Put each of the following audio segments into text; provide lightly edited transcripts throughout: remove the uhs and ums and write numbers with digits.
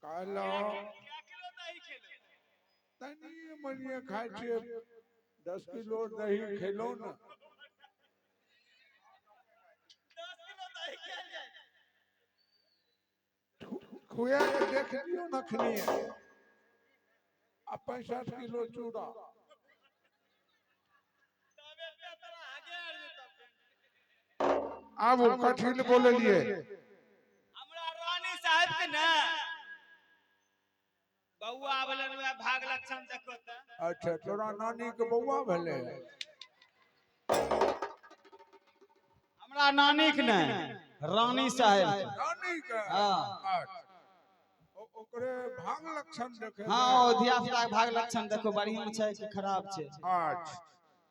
कहलहुँ कै किलो दही खेलौ? तनिए मनिए खाइ छियै, 10 किलो दही खेलहुँ ने। 10 किलो दही खायल जाइ। खुआ के देख लियौ ने अखनी। आ 65 किलो चूड़ा। तब एते तोरा आगे आबि जेतौ। आबू कथी लए बोललियै? हमरा रानी साहेब के ने बौआ भेलन, वएह भाग लक्षण देखो तऽ। अच्छा, तोरा नानी के बौआ भेलै? हमरा नानी के ने, रानी साहेब के। नानी के? हाँ। अच्छा, ओकरे भाग लक्षण देखे? हाँ, ओ धिया पुता के भाग लक्षण देखो, बढ़िया छै कि खराब छै। अच्छा,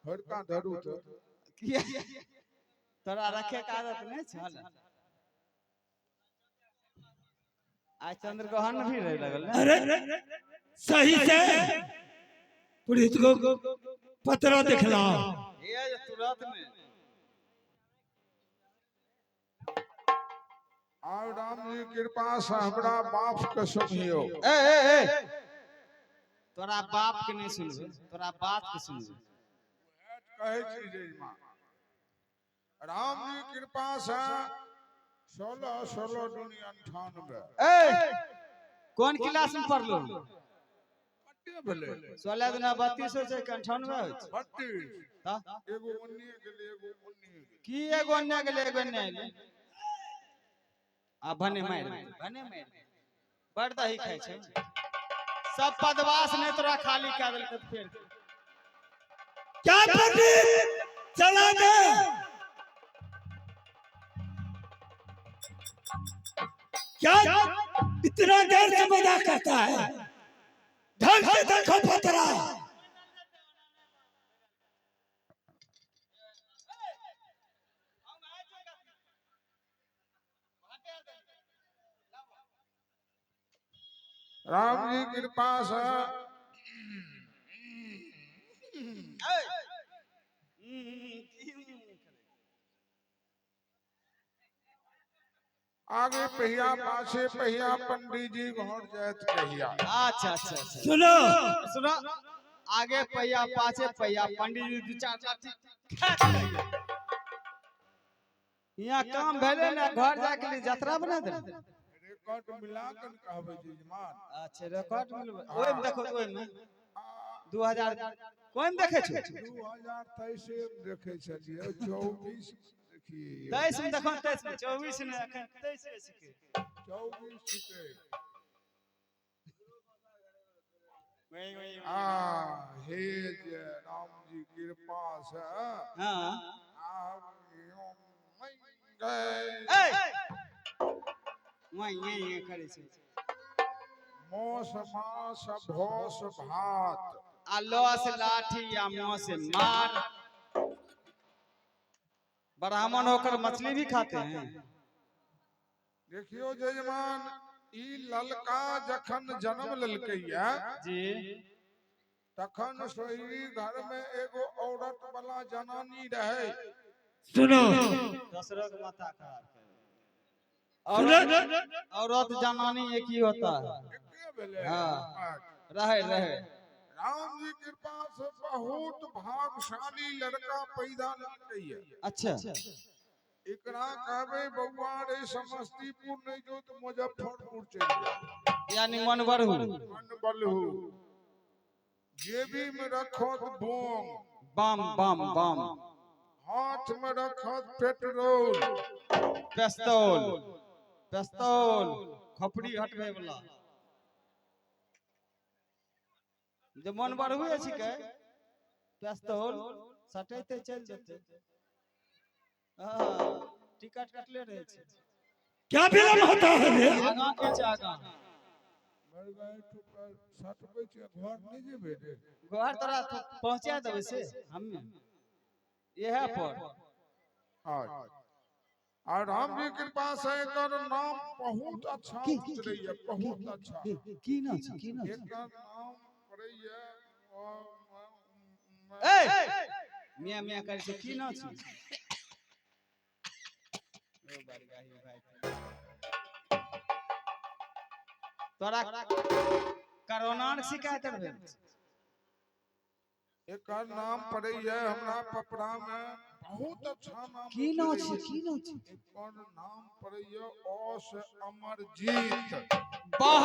हरका धरू तऽ। किया, तोरा रखे के आदत नहि छल? आइ चंद्रग्रहण भी रहे लगल ने। अरे, सही से पुरोहित को पतरा दिखलाओ। ये जे तुरंत में। आब राम जी कृपा से हमरा बाप के सुनियो। ए ए ए, तोरा बाप के नहीं सुनबे, तोरा बात के सुनबे। कहै छी जे माँ, राम जी कृपा से 16 16 दूनी 98। ए, कोन क्लास में पढ़लो? कते भेलै? 16 दुना 32 होइ छै कि 98 होइ छै? 32। तऽ? एगो ओन्निए गेलै, एगो ओन्निए गेलै। की एगो अन्ने गेलै, एगो अन्ने एलै? आ भने मारि देतै, भने मारि देतै। बड़ दही खाइ छै सब। पदवास नहि तोरा खाली कए देलकै तऽ फेर। क्या पंडित, चला दे। क्या इतना देर से मजाक करता है? ढंग से देखो पतरा। राम जी कृपा से आगे पहिया पाछे पहिया, पंडित जी घर जायत कहिया? अच्छा अच्छा अच्छा। सुनो। सुनो, आगे पहिया पाछे पहिया, पंडित जी दू चार लाठी खाइत रहिया। यहाँ काम भेलै ने, घर जाके लिए जतरा बना देलै। रिकॉर्ड मिला के ने कहबै जजमान। अच्छा, रिकॉर्ड मिलबै। ओहिमे देखो, ओहिमे 2000 कोन देखै छौ? 2023 मे देखै छलियै, 24 देखिए। 23 में देखो, 23 में, 24 ने, एखन 23 छिकै। 24 छिकै। वही वही। आ हे जे राम जी कृपा से आब यो गए। ए वही यही करै छै। मौस मास भोस भात। आ लस लाठी या मुंह से मार। ब्राह्मण होकर मछली भी खाते हैं? देखियो जजमान, ई ललका जखन जन्म लेलकैया तखन सोहरी घर में एगो औरत वाला जनानी रहे। सुनो। दशरथ के माथा खराब कर। सुनो। औरत औरत जनानी एक ही होता है। एके भेलै? हाँ। अच्छा। रहे रहे। राम जी कृपा से बहुत भागशाली लड़का पैदा लेलकैया। एकरा कहबै बौआ रे, समस्तीपुर नहीं जो तो मुजफ्फरपुर चलि जाओ। यानी मन बढ़ू। मन बलहु, जेबी में रखत बम। बम बम बम। हाथ में रखत पेट्रोल। पिस्तौल पिस्तौल, खोपड़ी हटबै वाला जे मन बढ़ुए छिकै, पिस्तौल सटेते चलि जेतै। हाँ, टिकट कटले रहै छै। क्या विलम्ब होता है रे? आगाँ के छै, आगाँ। सटबै छै, घर नहि जेबै रे? घर तोरा पहुँचा देबै से हम्मे इएह पर। अच्छा। आ राम जी कृपा से एकर नाम बहुत अच्छा उतरैया, बहुत अच्छा। की नाम छै, की नाम छै? एकर नाम पड़ैया ए मियाँ मियाँ करै छै, की नाम छै? ओ बरगाही भाई। तोरा कोरोना के शिकायत भेल। एकर नाम पड़ैया हमरा पपड़ा में, बहुत अच्छा नाम। की नाम छै? की नाम छै? एकर नाम पड़ैया अ से अमरजीत। वाह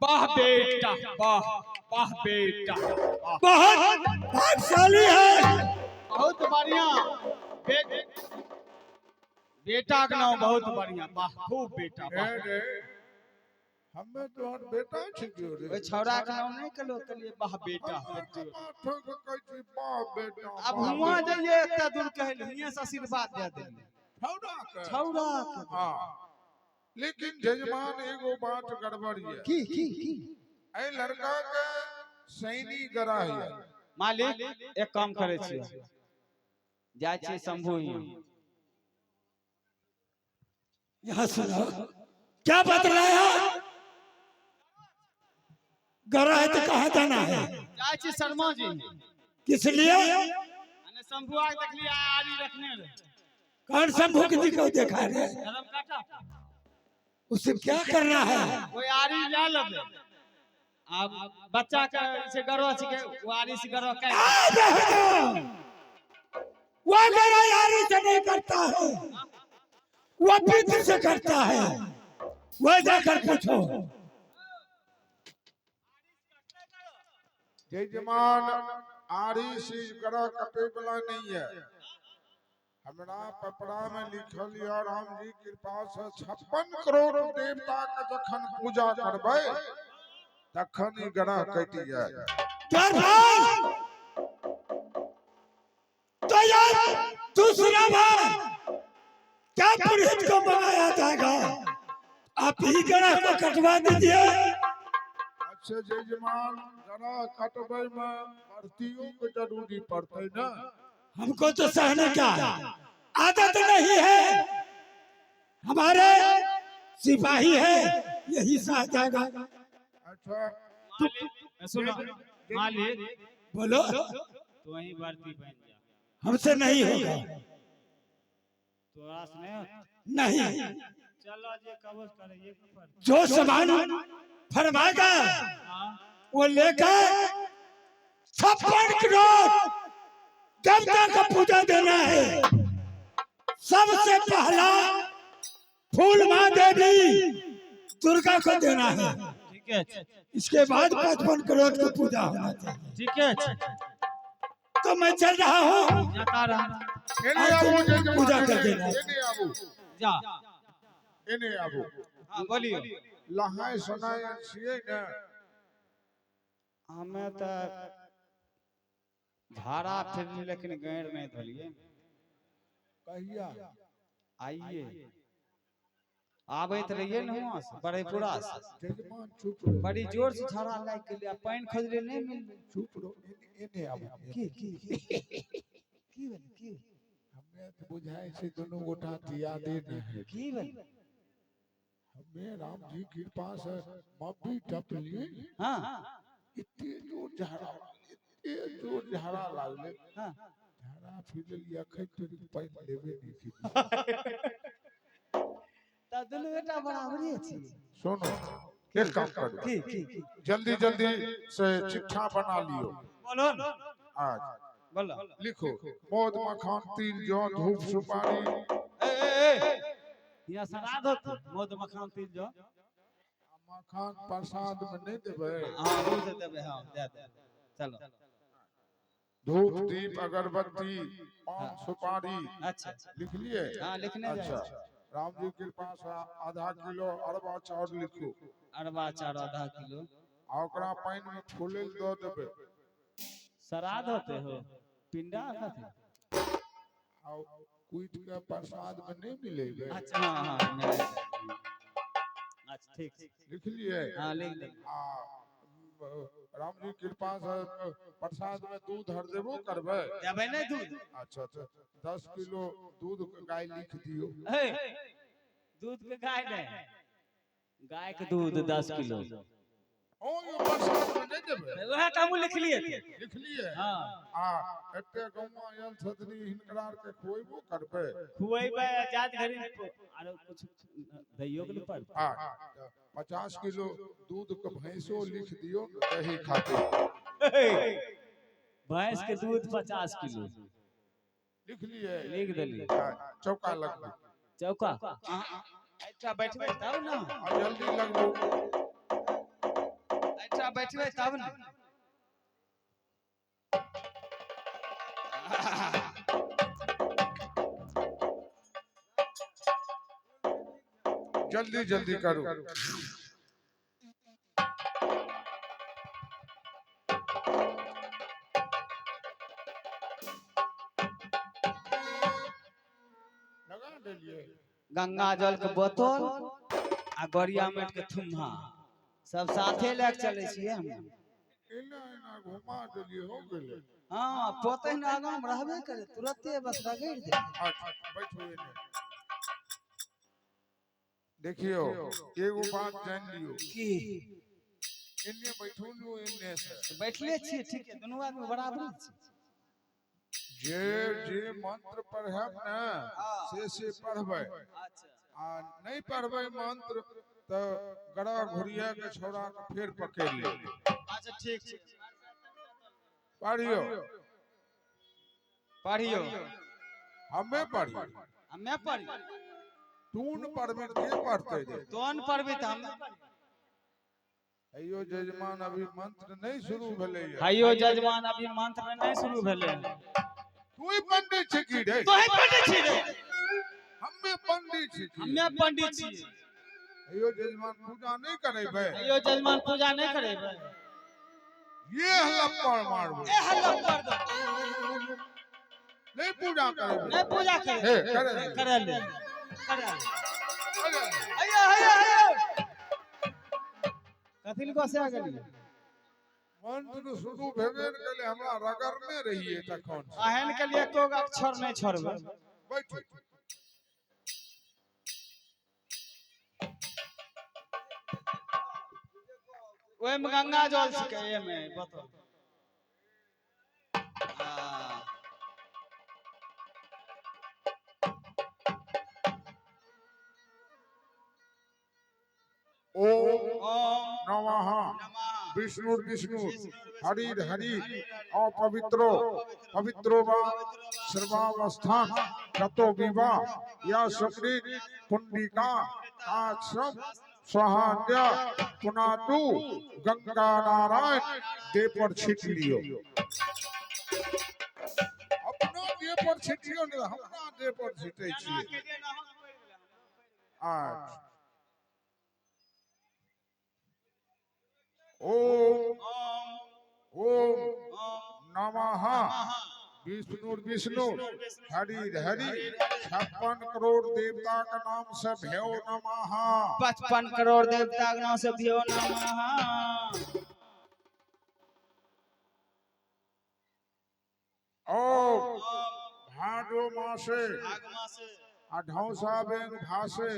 वाह बेटा, वाह वाह बेटा, वाह। बहुत भाग्यशाली है। बहुत बढ़िया बेटा के नाम, बहुत बढ़िया, वाह, खूब बेटा, वाह। हे रे, हमे तोहर बेटा छिकियो रे। ओहि छौड़ा के नाम नहीं कहलो, कहलिए वाह बेटा। माथो के कहै छी वाह बेटा। अब वाह हुआ बेटा। जाइए, एते दूर कहल, हियां से आशीर्वाद दे देलिए। छौड़ा के। छौड़ा के। हाँ, लेकिन जजमान, एगो बात गड़बड़ ये। की की की? एहि लड़का के सैनी गरा है। मालिक, एक काम करे छियै, जाइ छियै शंभू हियां। यहाँ सुनो, क्या बतलाया? गरा है तो कहाँ जाना है? जाइ छी शर्मा जी। किस लिए? अने शंभुआ के देखलियै आरी रखने रहे। कौन शंभू जी को देखा रे? धर्म काटा। उसे क्या करना है? ओहि आरी लए लेबै, आब बच्चा के से गरह छिकै, ओ आरी से गरह काटि। आ जाओ। वो मेरा यारी से नहीं करता है, वो पितृ से करता है। वो जाकर पूछो। जजमान, आरी से गरा कटे वाला नहीं है। हमरा पपड़ा में लिखल यऽ, राम जी कृपा से 56 करोड़ देवता के जखन पूजा करबै तखन ई ग्रह कटि जाय। द्वारपाल, तो यार दूसरा बार क्या पुरोहित को मंगाया जाएगा? आप ही ग्रह को कटवा दीजिए। अच्छा जजमान, ग्रह कटबै में भर्तियों के जरूरी पड़तै ने? हमको तो सहने का आदत नहीं है, हमारे सिपाही है, यही सह जाएगा। अच्छा। मालिक, सुनो मालिक। बोलो। तू ही भर्ती बन जा। हमसे नहीं होगा। तोरा से नहीं होत? नहीं। चलो, जे कबो करे ये पर। जो सामान फरमाएगा हाँ। वो लेकर 56 करोड़ देवता का पूजा देना है। सबसे पहला फूल माँ देवी दुर्गा को देना है। ठीक है। इसके बाद 55 करोड़ की पूजा होना चाहिए। ठीक है। तो मैं चल रहा हूँ। जाता रहा। एने आबू जजमान। पूजा कर देना। एने आबू। जा। एने आबू। हाँ, बोलियो। लहाय सुनाय छियै ने? हमें तो झाड़ा फिरली, लेकिन गैर नहीं धोलिए। कहिया? आइए, आबैत रहिए ने हुआं से, बड़ैपुरा से। जजमान, चुप रहो। बड़ी जोर से झाड़ा लागि गेलै आ पानि खोजले नहीं मिललै। चुप रहो, एने एने आबू। की की की की भेलै? की? हमे तऽ बुझाइ छै दुनू गोटा दियादे नहि है। की भेलै? हमे राम जी कृपा से मब्बी टपलिए। एते जोर झाड़ा, एते जोर झाड़ा लागलै। झाड़ा फिर लेलियै, अखन तोरी पानि लेबे नहि केलियै। तऽ दुनू बेटा बराबरे छी। सुनो, एक काम करू। की की की? जल्दी जल्दी से चिट्ठा बना लियो। बोलो ने। आज। बोलो। लिखो, मौध मखान तिल जौ धूप सुपारी। ए ए ए, हियाँ श्राद्ध होत, मौध मखान तिल जौ। मखान प्रसाद में नहीं देबै? हाँ, ओ दे देबै, हाँ, दे दे, चलो। धूप दीप अगरबत्ती पान सुपारी। अच्छा। लिख लिए? हाँ, लिखने जाइ। अच्छा, राम जी कृपा से आधा किलो अरबा चाउर लिखू। अरबा चाउर आधा किलो। आ ओकरा पानि में फूलै लए दऽ देबै। श्राद्ध होते हो, पिंडा कथी? आ कुटि के प्रसाद में नहीं मिलेबै? अच्छा, हाँ हाँ मिलै। अच्छा, ठीक छै। लिख लिए? हाँ, लिख दे। आ राम जी कृपा से प्रसाद में दूध हर देबो करबै? देबै नहि दूध? अच्छा अच्छा, 10 किलो दूध के गाय लिख दियौ। हे, दूध के गाय नहीं, गाय के दूध 10 किलो। ओ यो बरसात में नहि देबै। वएह तऽ हमहूँ लिखलियै। लिखलियै? हँ। आ एते गौवा आयल छथिन, हिनकरा आरके खुएबो करबै? खुएबै, जात घड़ी आरो कुछ दैयो के पड़तै। आ 50 किलो दूध के भैंसो लिख दियौ ने दही खातिर। भैंस के दूध 50 किलो। लिखलियै? लिख देलियै। आ, चौका लगबू। चौका। एहिठाम बैठबै तब ने। आ जल्दी लगबू। एहिठाम बैठबै तब ने। जल्दी जल्दी करू। लगा देलियै। गंगा जल के बोतल आ गोरिया माटि के थुम्हा सब साथे लए के चलै छियै हम। एना एना घुमा देलियै, हो गेलै। हँ, पोतै ने आगाँ मे रहबे करे, तुरते बस रगड़ि दे। अच्छा, बैठू एने। देखियौ, एगो बात जान लियौ। की? एने बैठू नु, एने से। बैठले छियै, ठीक है, दुनू आदमी बराबरी छी। जे जे मंत्र पढ़ब ने, से से पढ़बै। अच्छा। आ नहि पढ़बै मंत्र तऽ गड़ा घुरिया के छौड़ा के फेर पकड़ लेब। अच्छा, ठीक छै। पढ़ियौ। पढ़ियौ। हमे पढ़ियौ? हमे पढ़ी। तू न पढ़बे, के पढ़तै रे? तोन पढ़बी तऽ हमे पढ़ी। अयो जजमान, अभी मंत्र नहि शुरू भेलैया। हयो जजमान, अभी मंत्र नहि शुरू भेलै। तू ही पंडित छी की रे? तोही पंडित छी रे? हमे पंडित छी की? हमे पंडित छियै। अयो जजमान, पूजा नहि करेबै? अयो जजमान, पूजा नहि करेबै? ये लप्पड़ मारबै। ए हल्ला कर दो। नहि पूजा करेबै? नहि पूजा करे। हे, करे ले। करे ले, करे ले। करे ले। अयो अयो अयो, कथी लए गोसिया गेलियै? मंत्र शुरू भेबे ने केलै, हमरा रगड़ने रहियै तखन से। अहन के लिए एको गो अक्षर नहि छोड़बै। बैठू। ओहिमे गंगा जल छिकै, एहिमे बोतल। हाँ। ओम ओम नमः नमः विष्णु विष्णु हरि हरि अपवित्रो पवित्रो वा सर्वावस्थान गतो विवाह या सुकृत पुण्डिका आक्षम स्वाहान्य पुनातु गंगा नारायण। देह पर छीट लियो, अपना देह पर छीटियो ने, हमरा देह पर छीटै छियै। अच्छा, ओम ओम नमः विष्णु विष्णु हरि हरि 56 करोड़ देवता के नाम से भ्यो नमः। 55 करोड़ देवता के नाम से भ्यो नमः। ओम भादो मासे आ ढौसा बेंग भासे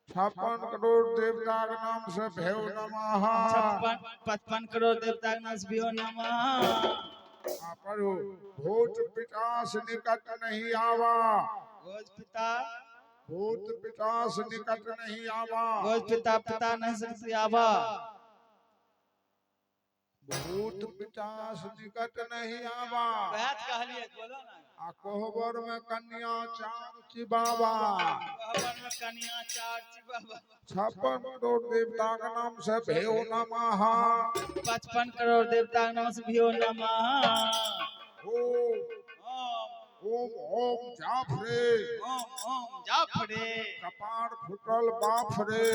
56 करोड़ देवता के नाम से भ्यो नमः। 56 55 करोड़ देवता के नाम से भ्यो नमः। आ पढ़ो, भूत पिशाच निकट नहीं आवा। भोज पिता भूत पिशाच निकट नहीं आवा। भोज पिता पिता नहीं सकती आवा। भूत पिशाच निकट नहीं आवा। वएह तऽ कहलियै, बोलो ना। आ कोहबर में कन्या चार चिबावा। कोहबर में कन्या चार चिबावा। 56 करोड़ देवता के नाम से भ्यो नमः। 55 करोड़ देवता के नाम से भ्यो नमः। ओम ओम ओम ओम जाफरे। ओम ओम जाफरे। कपार फुटल बाप रे।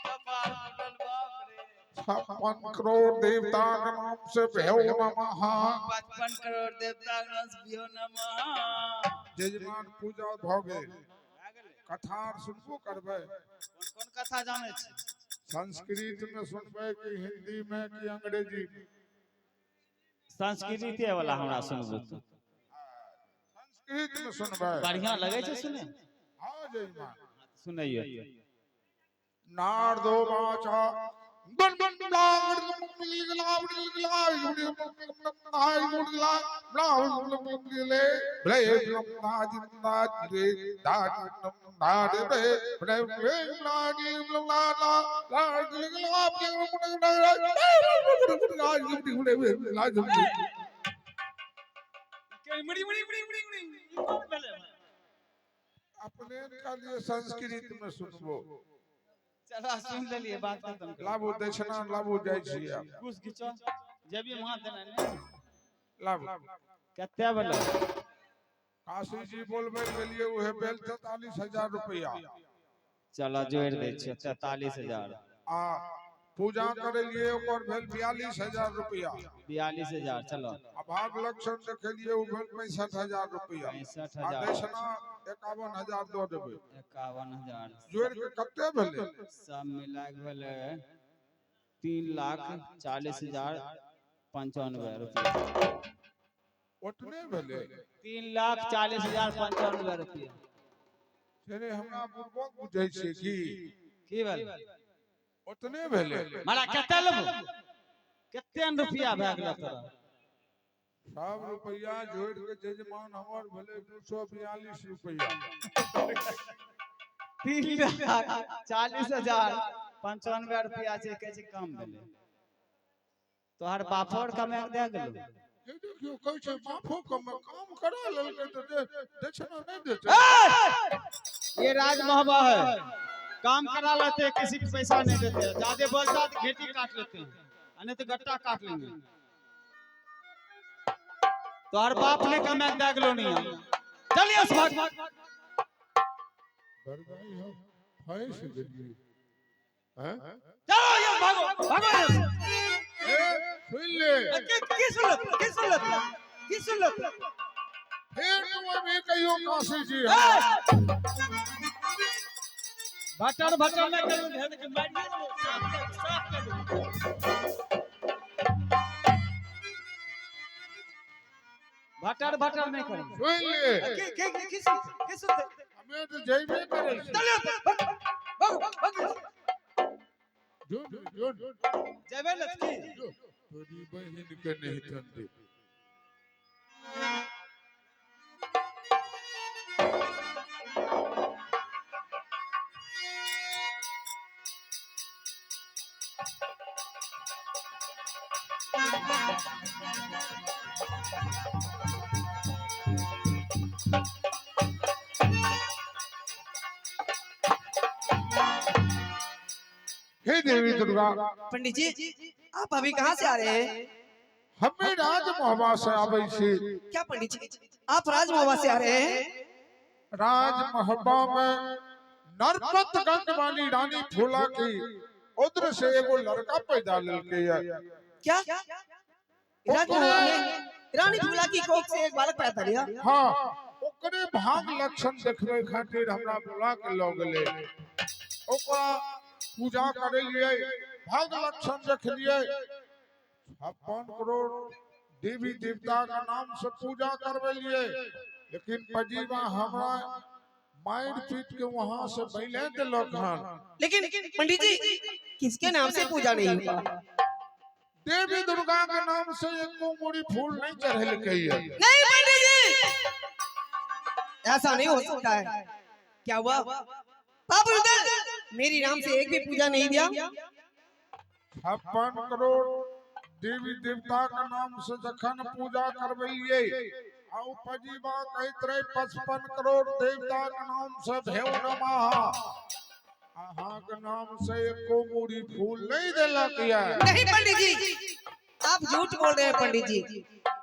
कपार फुटल बाप रे। 56 करोड़ देवता के नाम से भ्यो नमः। 55 करोड़ देवता के नाम से भ्यो नमः। जजमान, पूजा भऽ गेल। भए गेलै। कथा आर सुनबो करबै? कोन कोन कथा जानै छी? संस्कृत में सुनबै कि हिंदी में कि अंग्रेजी में? संस्कृते वाला हमरा सुनबू तऽ। संस्कृत में सुनबै? बढ़िया लगै छै सुने। हाँ जजमान। सुनैयो। नारदो वाचा मुड़ी मुड़ी मुड़ी मुड़ी मुड़ी ई कोन भेलै? अपने कहलिए संस्कृत में सुनबो। चला सुन लेलिए, बात खत्म करू। लाबू दक्षिणा लाबू, जाइ छी आब। घुस घिचो जेबी वहां देना ने। लाबू। कते भेलै? काशी जी बोलबै गेलिए उहे भेल 43,000 रुपया। चला जोड़ि दै छियै, 43,000। आ पूजा करेलिए ओकर भेल 42,000 रुपया। 42,000, चलो। आ भाग लक्षण देखेलिए ओ भेल 65,000 रुपया। पैंसठ आ हजार। दक्षिणा 51,000 दऽ देबै। 51,000। जोड़ि के कते भेलै? सब मिला के भेलै 3,40,095 रुपया। ओतने भेलै? 3,40,095 रुपया। से हमरा बुड़बक बुझै छियै की? की भेल? ओतने भेलै? मारा कते लेबो, कते रुपया भए गेल तोरा? सब रुपया जोड़ि के जजमान हमर भेलै 242 रुपया। 3,40,095 रुपया छै, कहै छै कम भेलै। तोहर बापो आर कमा के दए गेलौ? हे देखियौ, कहै छै बापो कम काम करा लेलकै तऽ दक्षिणा नहि देतै? ये राजमहबा है, काम करा लेते हैं, किसी को पैसा नहीं देते हैं। ज्यादा बोलता तो घेटी काट लेते हैं, नहीं तो गट्टा काट लेंगे। तोहर बाप ने कमा के दए गेलौ? नहीं, चलिए भाग। बरगाई हम फंसि गेलियै हैं। चलो ये भागो भागो ये। ए, सुनि ले। की सुनत, की सुनत, की सुनत? फेर तू अभी कहियो काशी जी हमरा। भटर भटर नहीं करू, भेद के मारिए देबो, साफ कर, साफ कर देबो। भटर भटर नहीं करू। सुनि ले। की की की की सुनते, की सुनते? हमे तऽ जयबे करै छी। चलिए भाग भाग भाग। जो जो। जेबे न की? जो तोरी बहिन के नहीं तन दे। हे देवी दुर्गा। पंडित जी, आप अभी कहाँ से आ रहे हैं? हमे राजमहबा से आबै छी। क्या पंडित जी, आप राजमहबा से आ रहे हैं? राजमहबा में नरपतगंज वाली रानी फूला की उधर से एगो लड़का पैदा लेलकै है। क्या राजमहबा में रानी फूला की कोख से एक बालक पैदा लिया? हाँ, ओकरे भाग लक्षण देखबै खातिर हमरा बुला के लऽ गेलै। ओकरा पूजा करेलियै, भाग लक्षण देखलियै, 56 करोड़ देवी देवता के नाम से पूजा करबेलियै, लेकिन पजीवा हमरा मारि पीट के वहां से बैले देलक हन। लेकिन पंडित जी, किसके नाम से पूजा नहीं हुआ? देवी दुर्गा के नाम से एको मुड़ी फूल नहीं चढ़ेलकै है। नहीं पंडित जी, ऐसा नहीं हो सकता है। क्या हुआ बाबू रुदल, मेरी नाम से एक भी पूजा नहीं दिया? 56 करोड़ देवी देवता के नाम से जखन पूजा करबेलियै आ उ पजीवा कहैत रहे 55 करोड़ देवता के नाम से भेव नमः, अहाँ के नाम से एको मुड़ी फूल नहीं देलक ये। नहीं पंडित जी, आप झूठ बोल रहे हैं पंडित जी।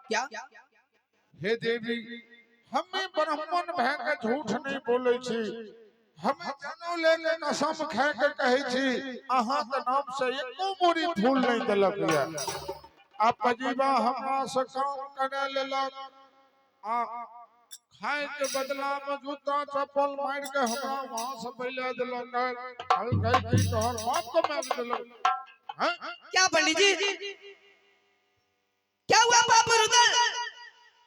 क्या? हे देवी, हमें ब्राह्मण भए के झूठ नहीं बोले छी। हमें जनौ लेके कसम खाए के कहै छी, अहाँ के नाम से एको मुड़ी फूल नहीं देलक ये। आ पजीवा हमरा से काम करे लेलक आ खाए के बदला में जूता चप्पल मार के हमरा वहां से बैला देलक। कहलकै कि तोहर बाप को मार देलक हैं? क्या पंडित जी, क्या हुआ बाबू रुदल,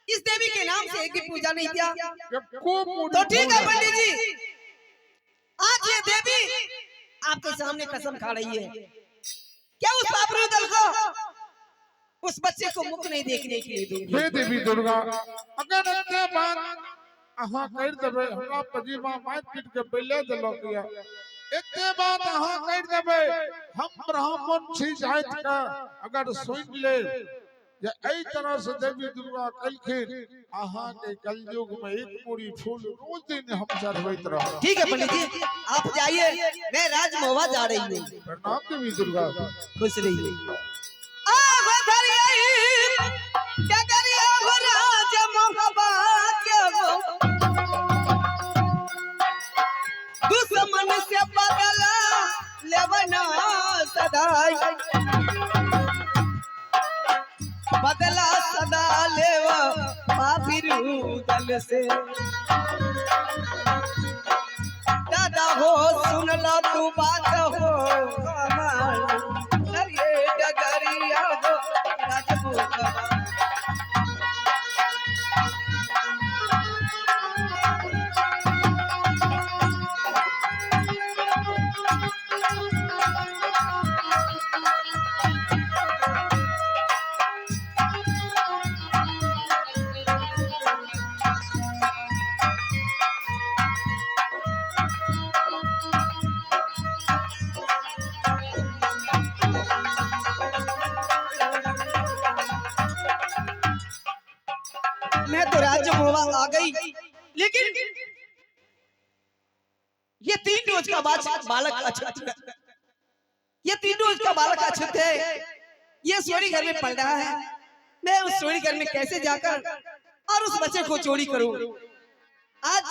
इस देवी के नाम से एक भी पूजा नहीं किया? एको मुड़ी तो ठीक है फूल पंडित जी, आज ये देवी आपके सामने कसम खा रही है। क्या उस पापी दल को, उस बच्चे को मुख नहीं देखने के लिए दूंगी। हे देवी दुर्गा, अगर एते बात अहाँ करि देबै, हमरा पजीमा मारि पीट के बैले देलक या, एते बात अहाँ करि देबै, हम ब्राह्मण छी जाति के, अगर सुनि ले जे एहि तरह से देवी दुर्गा कलखिन, अहाँ के कलयुग में एक मूड़ी फूल रोज दिन हम चढ़बैत रहब। ठीक है पंडित जी, आप जाइए, मैं राजमोहवा जा रही हूँ। प्रणाम देवी दुर्गा। खुश रहिए। आहो धर गई, क्या करिए हो राजमोहवा के वो? दुश्मन से बदला लेवना सदाई, बदला सदा लेवा पापी रूदल से। दादा हो सुन ला तू बात हो हमार, डरिए डगरिया हो राजमोहवा। मैं तो राजमोहवा आ गई, लेकिन ये 3 रोज का बालक अछूत, ये 3 रोज का बालक अछूत है, ये सोरी घर में पल रहा है। मैं उस सोरी घर में कैसे जाकर और उस बच्चे को चोरी करूं? आज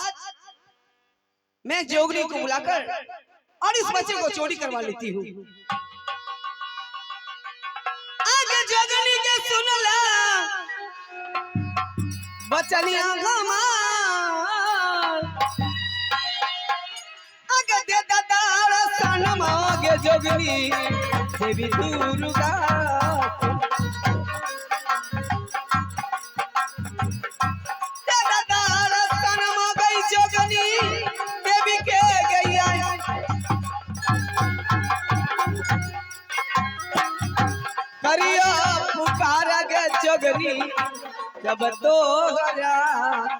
मैं जोगनी को बुलाकर और इस बच्चे को चोरी करवा लेती हूँ। आगे जोगनी के सुन ला बचनिया हमार, आगे दे दादा सन मागे जोगनी देवी दुर्गा। दे दादा सन मागे जोगनी देवी के गैया, करिया पुकार गे जोगनी जब तो हरा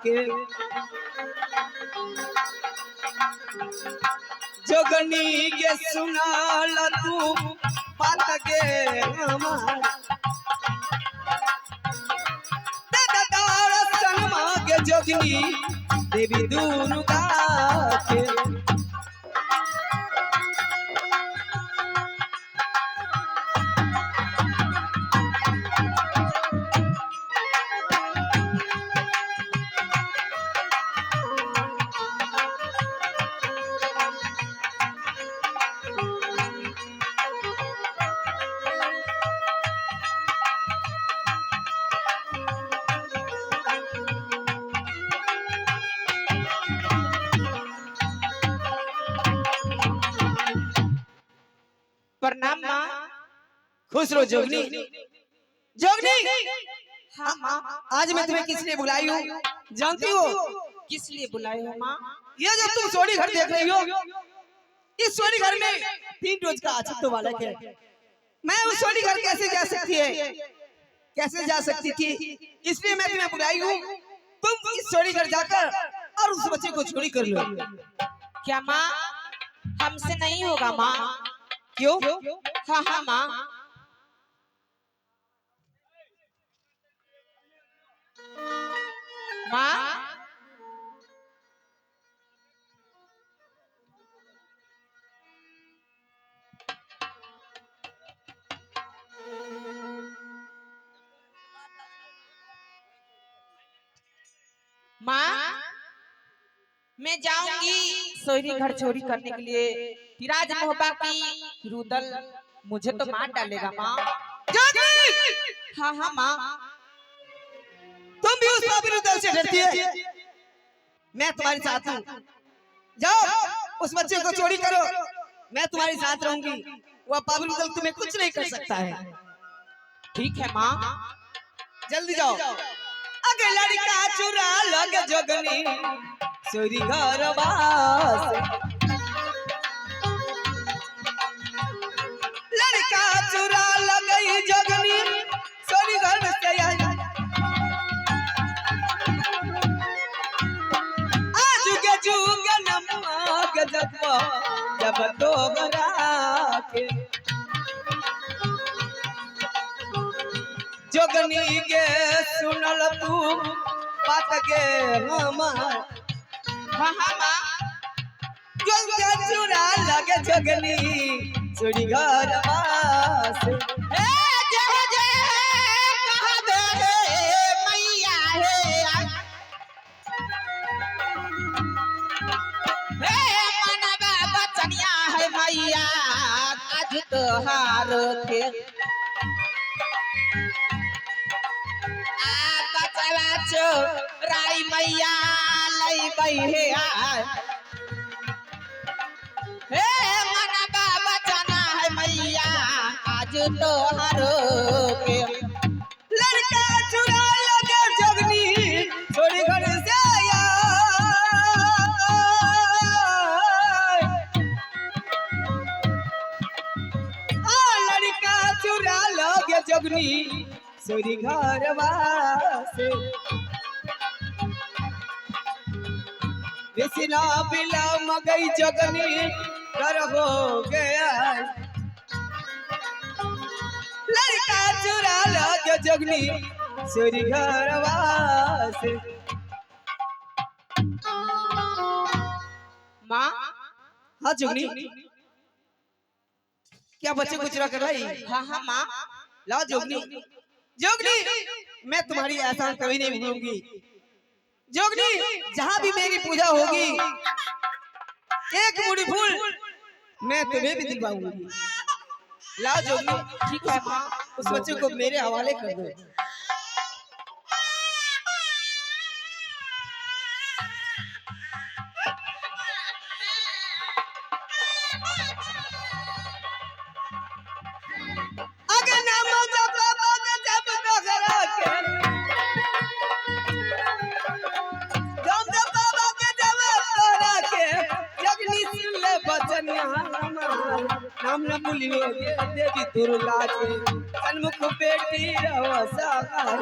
के। जोगनी के सुनाल तू बात के हमार, दादा दर्शन मागे जोगनी देवी दुर्गा के। प्रणाम माँ। खुश रहो जोगनी। जोगनी, हाँ माँ। आज मैं तुम्हें किस लिए बुलाई हूँ जानती हो? किस लिए बुलाए हो माँ? ये जो तुम सोनी घर देख रही हो, इस सोनी घर में 3 रोज का अछूत बालक है। मैं उस सोनी घर कैसे जा सकती है, कैसे जा सकती थी? इसलिए मैं तुम्हें बुलाई हूँ। तुम इस सोनी घर जाकर और उस बच्चे को चोरी कर लो। क्या माँ, हमसे नहीं होगा माँ। क्यों? हाँ हाँ माँ। माँ, माँ, मैं जाऊंगी सोहरी घर चोरी करने के लिए। राज मोहबा की रुदल मुझे तो मार डालेगा माँ। हाँ हाँ माँ। तुम भी उस पापी रुदल से डरती है? मैं तुम्हारे साथ हूँ, जाओ उस बच्चे को चोरी करो, मैं तुम्हारे साथ रहूंगी। वह पापी रुदल तुम्हें कुछ नहीं कर सकता है। ठीक है माँ, जल्दी जाओ। अगे लड़का चुरा लग जोगनी चोरी घर बास, भूलब तोहरा के। जोगनी के सुनल तू बात के हमार। हाँ हाँ माँ। गंगा चुरा लगे जोगनी चोरी घर से। हे जय जय कह दे मैया हे हे मनवा बचनिया है मैया आज तोहार के। आ बचवा चोराई मैया लई हे आ। हे मनवा बचना है मैया आज तोहार के। लड़का चुरा लगे जोगनी चोरी घर से आया। आ लड़का चुरा लगे जोगनी चोरी घर से। बिसना बिला मगई जोगनी डर हो गया। लड़का चुरा लगे जोगनी चोरी घरवा से। माँ। हाँ जोगनी, क्या बच्चे को चुरा कर लाई? हाँ हाँ माँ। लाओ जोगनी। जोगनी मैं तुम्हारी एहसान कभी नहीं भूलूंगी। जोगनी जहाँ भी मेरी पूजा होगी एक मुड़ी फूल मैं तुम्हें भी दिलवाऊंगी। लाओ जोगनी। ठीक है माँ। उस बच्चे को मेरे हवाले कर दो। अगर नाम जप बाबा जप तोहरा के, जप जप बाबा के जप तोहरा के, जगनी सुन ले बचनिया हमार, नाम न भूलियो गे देवी दुर्गा के, सन्मुख बेटी रहो सहाय।